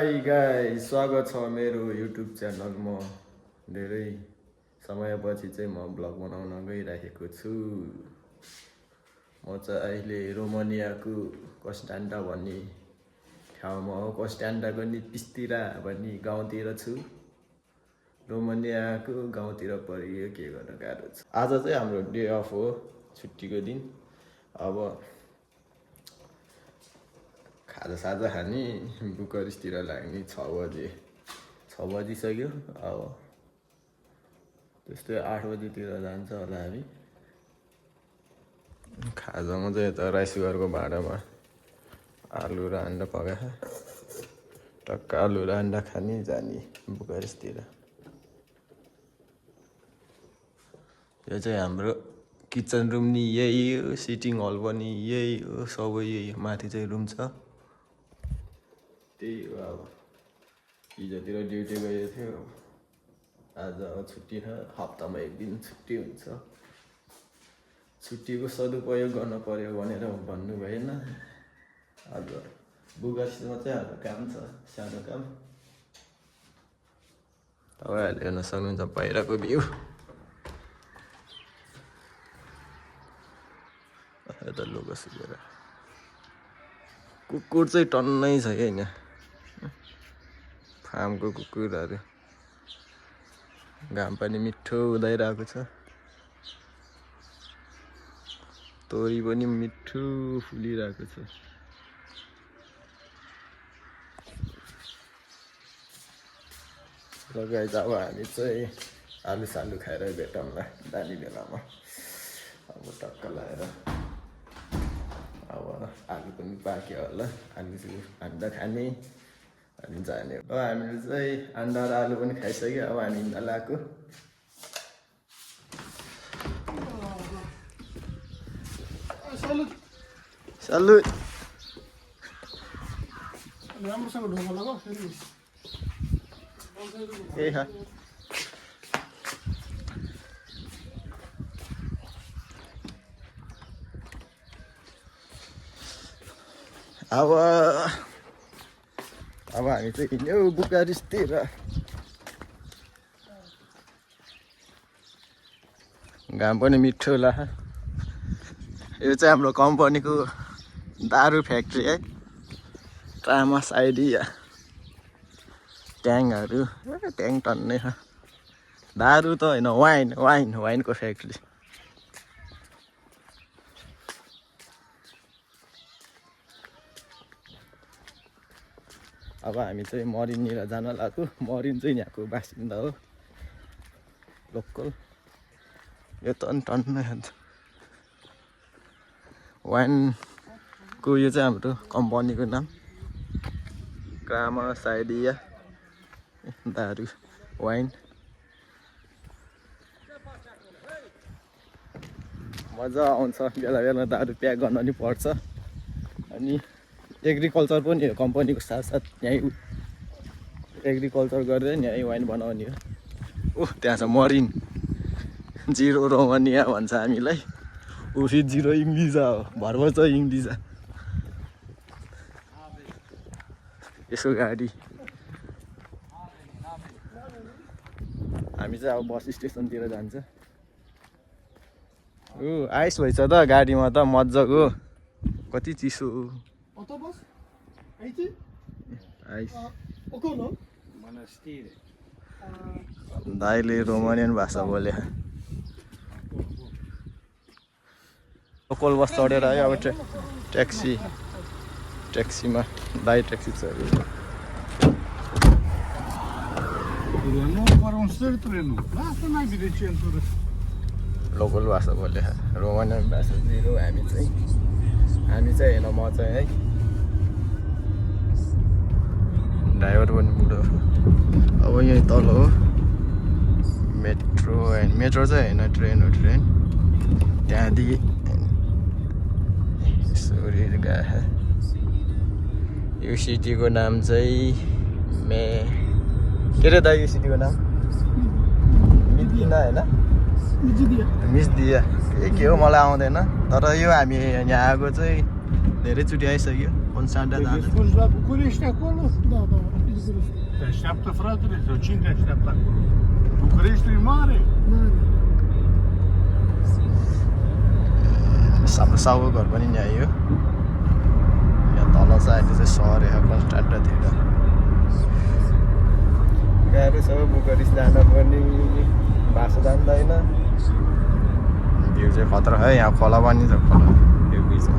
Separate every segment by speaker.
Speaker 1: High guys, स्वागत छ मेरो युट्युब च्यानलमा। धेरै समयपछि चाहिँ म ब्लग बनाउन गइरहेको छु। म चाहिँ अहिले रोमानियाको कस्टान्डा भन्ने ठाउँमा हो। कस्टान्डाको नि पिस्तिरा भन्ने गाउँतिर छु। रोमानियाको गाउँतिर परियो, के गर्न गाह्रो छ। आज चाहिँ हाम्रो डे अफ हो, छुट्टीको दिन। अब खाजा खाने, बुकरिसतिर लाग्ने 6 बजिसक्यो। अब त्यस्तै 8 बजीतिर जान्छ होला हामी। खाजामा चाहिँ यता राइस कुकरको भाँडामा आलु र अन्डा पकाएको, टक्क आलु र अन्डा खाने जाने बुकरिसतिर। यो चाहिँ हाम्रो किचन रुम नि यही हो, सिटिङ हल पनि यही हो, सबै यही हो। माथि चाहिँ रुम छ, त्यही हो। अब हिजोतिर ड्युटी गएको थियो, आज अब छुट्टी छ। हप्तामा 1 दिन छुट्टी हुन्छ। छुट्टीको सदुपयोग गर्न पर्यो भनेर भन्नु भएन। आज बुकरिसमा चाहिँ हाम्रो काम छ, सानो काम। तपाईँहरूले हेर्न सक्नुहुन्छ बाहिरको भ्यू। यता लोगो सुकेर कुकुर चाहिँ टन्नै छ क्या होइन, फार्मको कुकुरहरू। घाम पनि मिठो उदाइरहेको छ, तोरी पनि मिठो फुलिरहेको छ। र गाइस, अब हामी चाहिँ आलु सालु खाएर भेटौँला जाने बेलामा। अब टक्क लगाएर अब आलु पनि पाक्यो होला, आलु अन्डा खाने अनि जाने। अब हामीले चाहिँ अन्डा र आलु पनि खाइसक्यो। अब हामी हिँड्न लाग्यो। सलुट
Speaker 2: राम्रोसँग ढोका लगाऊ फेरि।
Speaker 1: ए हा अब हामी चाहिँ हिँड्यौँ बुकारिसतिर। घाम पनि मिठो ला। यो चाहिँ हाम्रो कम्पनीको दारू फ्याक्ट्री है, ट्रामस आइडिया। ट्याङहरू, ट्याङ टन्नै छ। दारू त होइन, वाइनको फ्याक्ट्री। अब हामी चाहिँ मरिननिर जान लाग्यो। मरिन चाहिँ यहाँको बासिन्दा हो, लोकल। यो त टन्नै खान्छ वाइनको। यो चाहिँ हाम्रो कम्पनीको नाम ट्रामस आइडिया दारू वाइन। मजा आउँछ, बेला बेला दारू प्याक गर्न नि पर्छ। अनि एग्रिकल्चर पनि हो कम्पनीको साथसाथ, यहीँ एग्रिकल्चर गरेर यहीँ वाइन बनाउने हो। ओह, त्यहाँ छ मरिन। 0 रोमानिया भन्छ हामीलाई, ऊ फेरि 0 इङ्ग्लिजा हो, भर्बर चाहिँ इङ्ग्लिजा। यसको गाडी। हामी चाहिँ अब बस स्टेसनतिर जान्छ। ऊ आइस भएछ त गाडीमा त मजाको। कति चिसो आइस। दाइले रोमानियन भाषा बोले। लोकल बस चढेर आयो। अब ट्याक्सीमा दाइ ट्याक्सी चढ्यो। लोकल भाषा बोले, रोमानियन भाषा 0। हामी चाहिँ होइन, म चाहिँ है। ड्राइभर पनि बुढो। अब यहीँ तल हो मेट्रो। मेट्रो चाहिँ होइन, ट्रेन हो। ट्रेन त्यहाँदेखि यसरी गए। यो सिटीको नाम चाहिँ के अरे दाइ? यो सिटीको नाम मिदिना होइन, मिसदिया के हो मलाई आउँदैन। तर यो हामी यहाँ आएको चाहिँ धेरैचोटि आइसक्यो। कन्स्टान्डा जान्छ।
Speaker 2: Așteaptă, fratele, sau cine te așteaptă acolo? București e mare.
Speaker 1: साउको घर पनि यहीँ हो यहाँ तल चाहिँ अहिले चाहिँ सहर क्लास टाढातिर गाह्रो छ बुकरिस जान पनि बासो जान्दैन भ्यू चाहिँ खतरा है यहाँ खोला पनि छ खोला यो बिचमा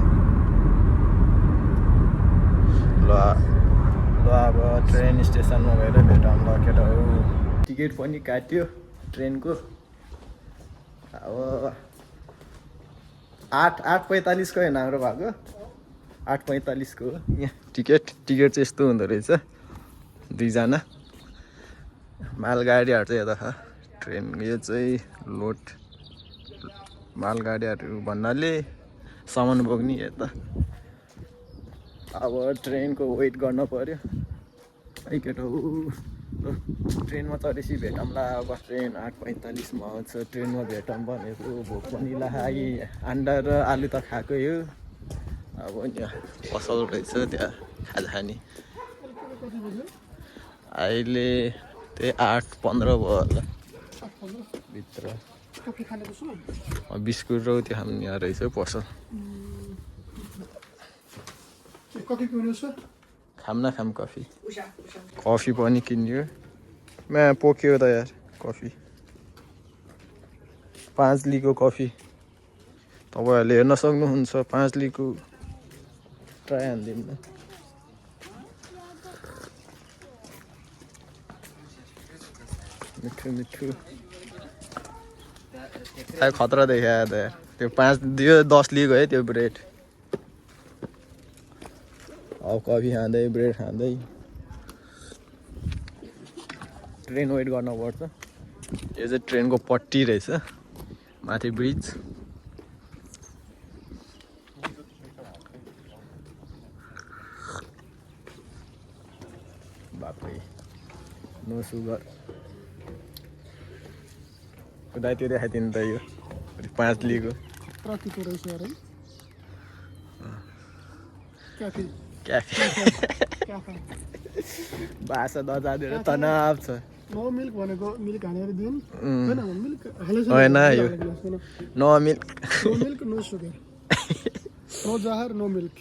Speaker 1: ल अब ट्रेन स्टेसनमा गएर भेटौँ ल केटाहरू टिकट पनि काट्यो ट्रेनको अब 8:45 को होइन हाम्रो भएको 8:45 को यहाँ टिकट चाहिँ यस्तो हुँदो रहेछ दुईजना मालगाडीहरू चाहिँ यता छ ट्रेन यो चाहिँ लोड मालगाडीहरू भन्नाले सामान बोक्ने यता अब ट्रेनको वेट गर्न पर्यो है केटा ट्रेनमा चढेपछि भेटौँला अब ट्रेन 8:45 मा आउँछ ट्रेनमा भेटौँ भनेको भोक पनि लाग्यो अन्डा र आलु त खाएको हो अब यहाँ पसल रहेछ त्यहाँ खाजा खाने अहिले त्यही 8:15 भयो होला भित्र बिस्कुट र त्यो खानु यहाँ रहेछ पसल खाम कफी पनि किन्यो मा पोक्यो त यार कफी 5 लिको कफी तपाईँहरूले हेर्न सक्नुहुन्छ 5 लिको ट्राई हान्दिउँ न मिठो खतरा देखायो त यार त्यो 10 लिको है त्यो ब्रेड अब कफी खाँदै ब्रेड खाँदै ट्रेन वेट गर्नुपर्छ यो चाहिँ ट्रेनको पट्टी रहेछ माथि ब्रिज बापरे नो सुगर कुदाइतिर खाइदिनु त यो 5 लिएको क्याफे भाषा नजानेर तनाव छ
Speaker 2: नो मिल्क भनेको मिल्क हालेर दिउँ हैन मिल्क हालेछ
Speaker 1: हैन यो no milk
Speaker 2: no sugar no जहर नो मिल्क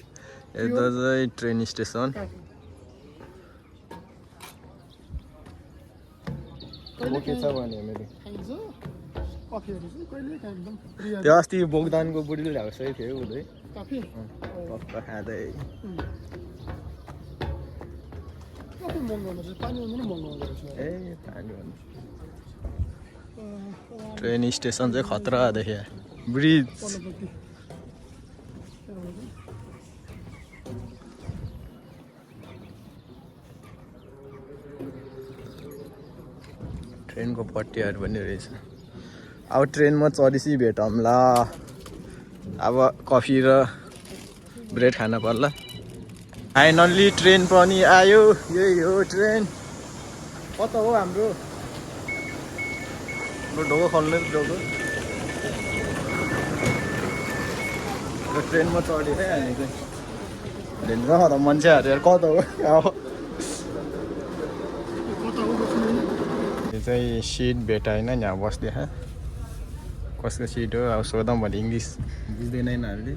Speaker 1: यता चाहिँ ट्रेन स्टेसन ओके छ भने मैले त्यो अस्ति बोगदानको बुढीले ल्याएको सही थियो उदय
Speaker 2: कफी
Speaker 1: खाँदै ट्रेन स्टेसन चाहिँ खतरा देखे ब्रिज ट्रेनको पट्टीहरू पनि रहेछ अब ट्रेनमा चढेपछि भेटौँला अब कफी र ब्रेड खान पर्ला फाइनल्ली ट्रेन पनि आयो यही हो ट्रेन कता हो हाम्रो ढोको खोल्नु ढोको ट्रेनमा चढेर हामी चाहिँ भेट्छ त मान्छेहरू कता हो यो चाहिँ सिट भेटाएन यहाँ बस्दैछ कसको सिट हो अब सोधौँ भने इङ्ग्लिस बुझ्दैन यिनीहरूले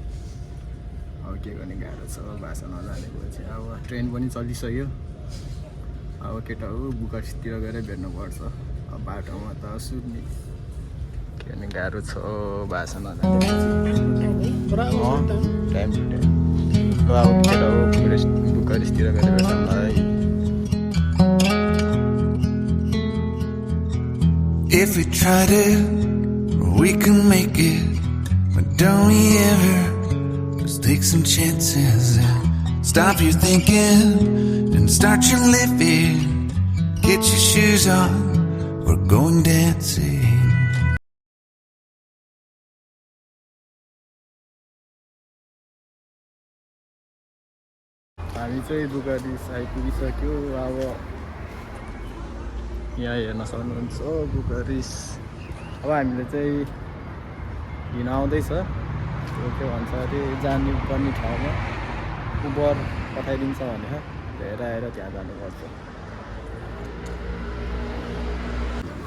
Speaker 1: अब के गर्ने गाह्रो छ भाषा नजानेको चाहिँ अब ट्रेन पनि चलिसक्यो अब केटा हो बुकर्सतिर गएर भेट्नुपर्छ अब बाटोमा त सुत्ने के गर्ने गाह्रो छ भाषा नजानेको टाइम टु टाइम ल अब केटा हो बुकर्सतिर गएर भेटौँ है
Speaker 3: If we tried it, we can make it. But don't we ever just take some chances and stop your thinking and start your living. Get your shoes on, we're going dancing.
Speaker 1: हामी चाहिँ बुकारिस आइपुगिसक्यो अब यहाँ हेर्न सक्नुहुन्छ बुकारिस अब हामीले चाहिँ हिँड आउँदैछ त्यो के भन्छ अरे जानु पर्ने ठाउँमा उबर पठाइदिन्छ भनेर लिएर आएर त्यहाँ जानुपर्छ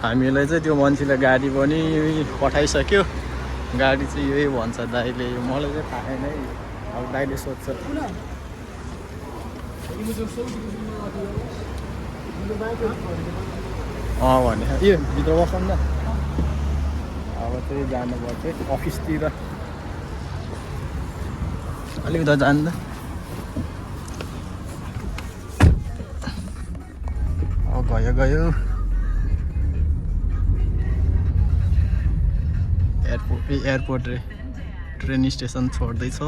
Speaker 1: हामीलाई चाहिँ त्यो मान्छेले गाडी पनि पठाइसक्यो गाडी चाहिँ यही भन्छ दाइले मलाई चाहिँ थाहा छैन है अब दाइले सोध्छ भने ए भित्र बसौँ न अब चाहिँ जानुपर्छ अफिसतिर अलिक उता जान्छ अब गयो एयरपोर्ट ट्रेन स्टेसन छोड्दैछ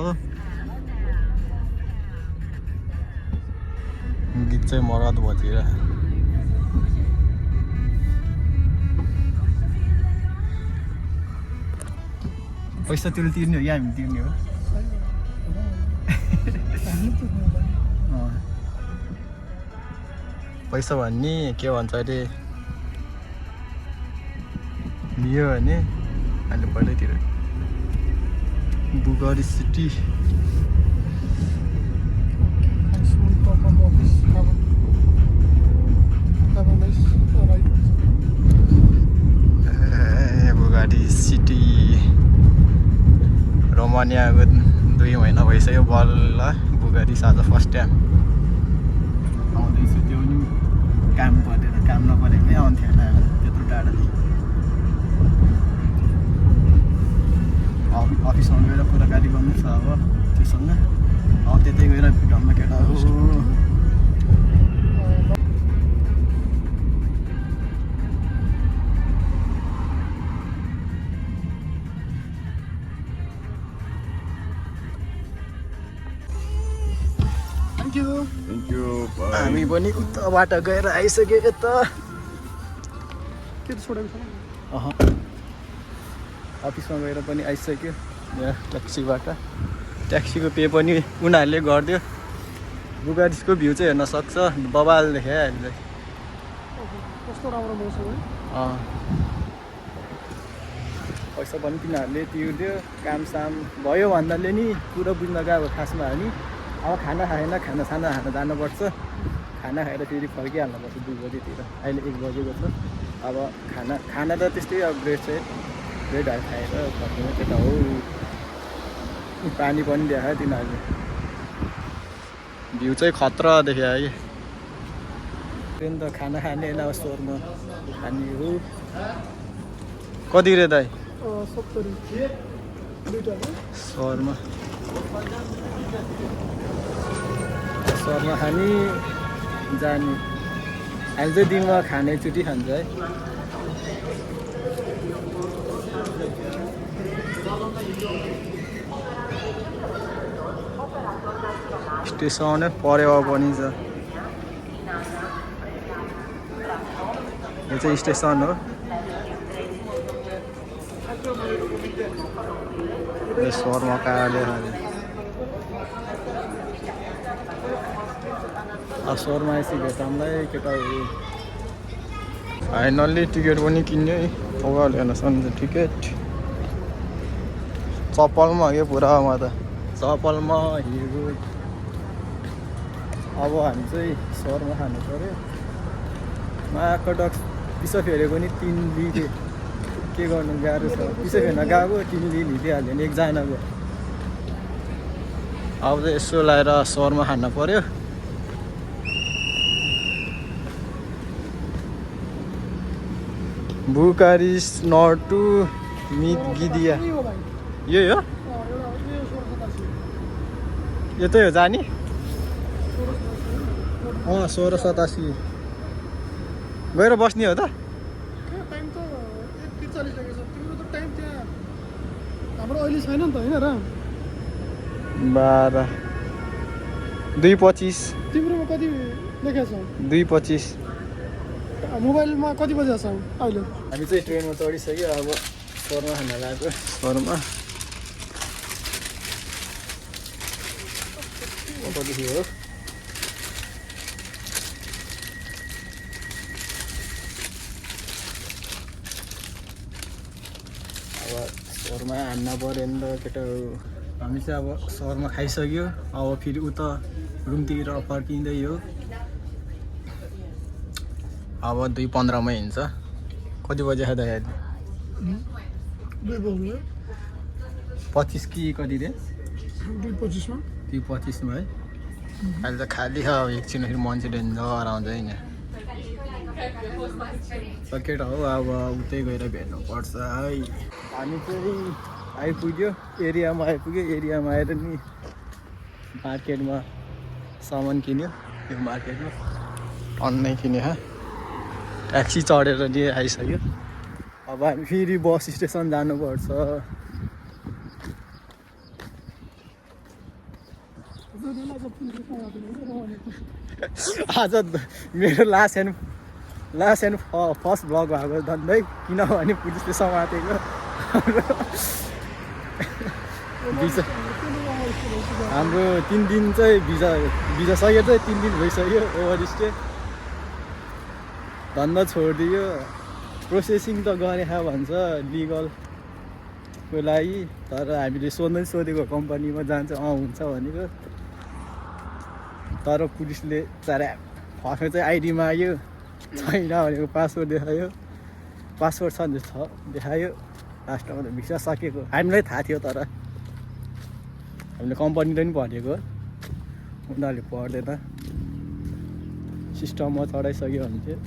Speaker 1: गीत चाहिँ मरद बजेर पैसा त्यसले तिर्ने हो या हामी तिर्ने हो पैसा भन्ने के भन्छ अरे लियो भने अहिले पहिल्यैतिर बुगारी सिटी बुगारी सिटी रोमानिया आएको 2 महिना भइसक्यो बल्ल बुगारी आज फर्स्ट टाइम आउँदैछु त्यो पनि काम परेर काम नपरेकै आउँथ्यो होला त्यत्रो टाढादेखि अफिसमा गएर कुराकानी गर्नु छ अब त्योसँग अब त्यतै गएर भेटौँ न केटाहरू
Speaker 2: Thank you.
Speaker 1: हामी पनि उताबाट गएर आइसक्यो यता
Speaker 2: के छोडेको छ
Speaker 1: अफिसमा गएर पनि आइसक्यो यहाँ ट्याक्सीबाट ट्याक्सीको पे पनि उनीहरूले गरिदियो बुगारिसको भ्यू चाहिँ हेर्न सक्छ बबाल देखेँ हामीलाई
Speaker 2: कस्तो राम्रो मौसम है
Speaker 1: पैसा पनि तिनीहरूले तिर्दियो कामसाम भयो भन्नाले नि कुरा बुझ्न गयो खासमा हामी अब खाना खाएन खाना खान जानुपर्छ खाना खाएर फेरि फर्किहाल्नुपर्छ 2 बजीतिर अहिले 1 बजेको छ अब खाना त त्यस्तै अब ब्रेडहरू खाएर फर्किने त्यता हो पानी पनि देखायो तिनीहरूले भ्यू चाहिँ खतरा देखायो कि ट्रेन त खाना खाने होइन अब स्टोरमा खाने हो कति रे दाइ
Speaker 2: 70
Speaker 1: शहरमा खाने जाने अहिले चाहिँ दिनमा खाने चुटी खान्छ है स्टेसन परेवा पनि छ यो चाहिँ स्टेसन हो शहरमा कार्यालय शहरमा आइसक्यो हामीलाई केटाहरू फाइनल्ली टिकट पनि किन्यो है अगाडि हेर्न सक्नुहुन्छ टिकट चप्पलमा हो पुरा म त चप्पलमा हिरो अब हामी चाहिँ सहरमा खानु पऱ्यो माकटक पिसा फेरेको नि 3 लिथ्यो के गर्नु गाह्रो छ पिसा फेर्न गएको 3 लिइहाल्यो नि एकजनाको अब चाहिँ यसो लाएर सहरमा खानु पऱ्यो बुकारिस नटु मित गिदिया यही हो यतै हो जाने 1687 गएर बस्ने हो त
Speaker 2: टाइम त 1:43 लागेछ तिम्रो त टाइम त्यहाँ हाम्रो अहिले छैन नि त हैन र
Speaker 1: 12 2:25
Speaker 2: तिम्रोमा कति लेखेको छ
Speaker 1: 2:25
Speaker 2: मोबाइलमा कति बजे छ अहिले
Speaker 1: हामी चाहिँ ट्रेनमा चढिसक्यो अब सहरमा खान लागेको सहरमा कति हो अब सहरमा हान्न पऱ्यो नि त केटाहरू हामी चाहिँ अब सहरमा खाइसक्यो अब फेरि उता रुमतिर फर्किँदै हो अब 2:15 मै हिँड्छ कति बजे खाँदा अहिले
Speaker 2: 2 बज्यो
Speaker 1: 25 कि कति रे
Speaker 2: 2:25 मा
Speaker 1: 2:25 मा है अहिले त खाली छ अब एकछिन फेरि मान्छे डेन्जर आउँछ है यहाँ केटा हो अब उतै गएर भेट्नुपर्छ है हामी चाहिँ आइपुग्यो एरियामा आएर नि मार्केटमा सामान किन्यो यो मार्केटमा अन्नै किन्यो ट्याक्सी चढेर नि आइसक्यो अब हामी फेरि बस स्टेसन जानुपर्छ आज मेरो लास्ट एन्ड फर्स्ट भ्लग भएको धन्दै किनभने पुलिसले समातेको हाम्रो 3 दिन चाहिँ भिजा सकेर चाहिँ 3 दिन भइसक्यो ओभरस्टे धन्दा छोडिदियो प्रोसेसिङ त गरे भन्छ लिगलको लागि तर हामीले सोधेको कम्पनीमा जान्छ हुन्छ भनेको तर पुलिसले फर्स्टमा चाहिँ आइडी माग्यो छैन भनेको पासवर्ड देखायो पासवर्ड छ भने छ देखायो लास्टमा त भिसा सकेको हामीलाई थाहा थियो तर हामीले कम्पनीले पनि भनेको उनीहरूले पढ्दैन सिस्टममा चढाइसक्यो भने चाहिँ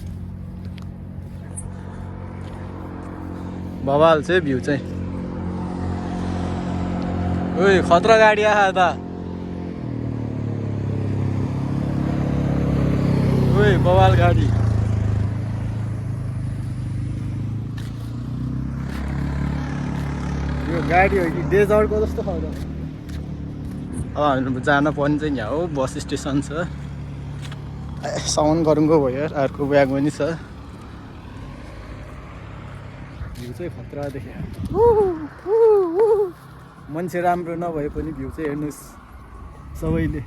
Speaker 1: बवाल चाहिँ भ्यू चाहिँ ओइ खतरा गाडी आयो त ओइ बवाल गाडी यो गाडी हो कि डेजर्टको जस्तो छ त अब हामी जान पर्ने चाहिँ यहाँ हो बस स्टेसन छ साउन्ड गरौँको भयो अर्को ब्याग पनि छ भ्यू चाहिँ खतरा देख्यो मान्छे राम्रो नभए पनि भ्यू चाहिँ हेर्नुहोस् सबैले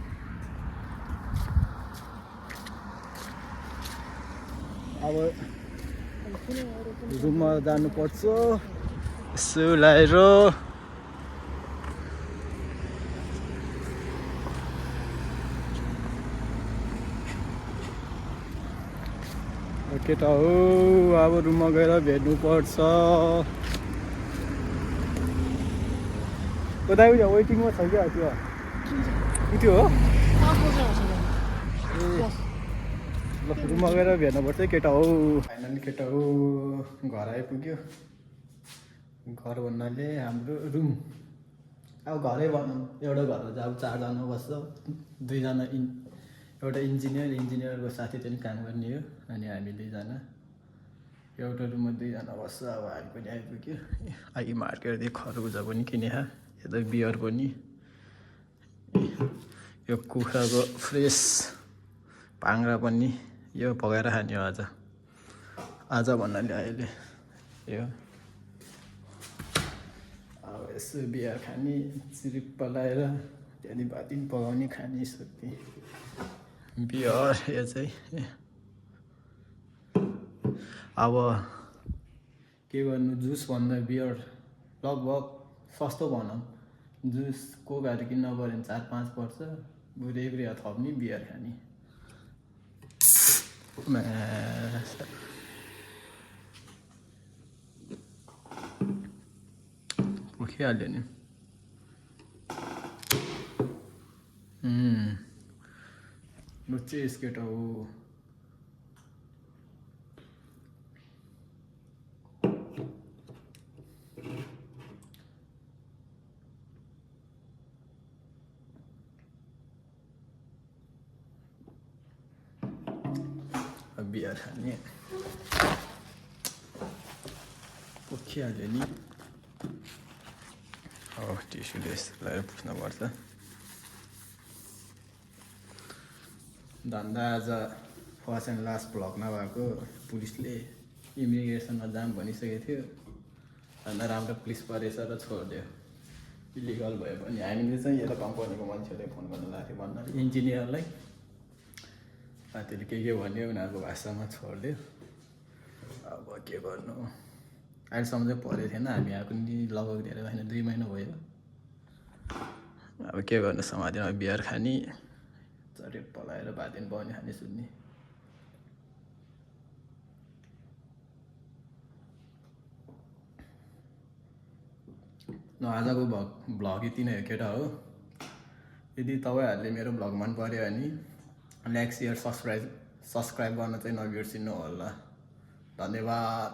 Speaker 1: अब रुममा जानुपर्छ यसो लाएर केटा हो अब रुममा गएर भेट्नुपर्छ कता वेटिङमा छ क्या त्यो हो ल रुममा गएर भेट्नुपर्छ केटा हो फाइनली केटा हो घर आइपुग्यो घर भन्नाले हाम्रो रुम अब घरै भनौँ एउटा घरमा चाहिँ अब 4 जना बस्छ 2 जना एउटा इन्जिनियरको साथी चाहिँ काम गर्ने हो अनि हामी 2 जना एउटा रुममा 2 जना बस्छ अब हामी पनि आइपुग्यो आइ मार्केटदेखि खरबुजा पनि किने यता बियर पनि यो कुखुराको फ्रेस पाङ्रा पनि यो पकाएर खाने हो आज भन्नाले अहिले यो अब यसो बियर खाने चिरिप लाएर त्यहाँदेखि भात पनि पकाउने खाने सोध्ने बियर यो चाहिँ अब के गर्नु जुस भन्दा बियर लगभग सस्तो भनौँ जुस कोकहरू किन्न पऱ्यो भने 4-5 पर्छ बरु 1 रुपियाँ थप्ने बियर खाने पोखिहाल्यो नि लुच्चे स्केट हो बियर खाने पोखिहाल्यो नि टिस्युले लगाएर पुस्नुपर्छ धन्दा आज फर्स्ट एन्ड लास्ट भ्लग नभएको पुलिसले इमिग्रेसनमा जाम भनिसकेको थियो धन्दा राम्रो पुलिस परेछ र छोडिदियो इलिगल भयो भने हामीले चाहिँ यता कम्पनीको मान्छेहरूले फोन गर्नु लाग्थ्यो भन्नाले इन्जिनियरलाई त्यसले के भन्यो उनीहरूको भाषामा छोडिदियो अब के गर्नु अहिलेसम्म चाहिँ परेको थिएन हामी आएको नि लगभग धेरै होइन 2 महिना भयो अब के गर्नु समाधिमा बियर खाने चरेप पलाएर भात पनि पकाउने खाने सुत्ने आजको भ्लग यति नै हो केटा हो। यदि तपाईँहरूले मेरो भ्लग मन पर्यो भने लाइक सेयर सब्सक्राइब गर्न चाहिँ नबिर्सिनु होला। धन्यवाद।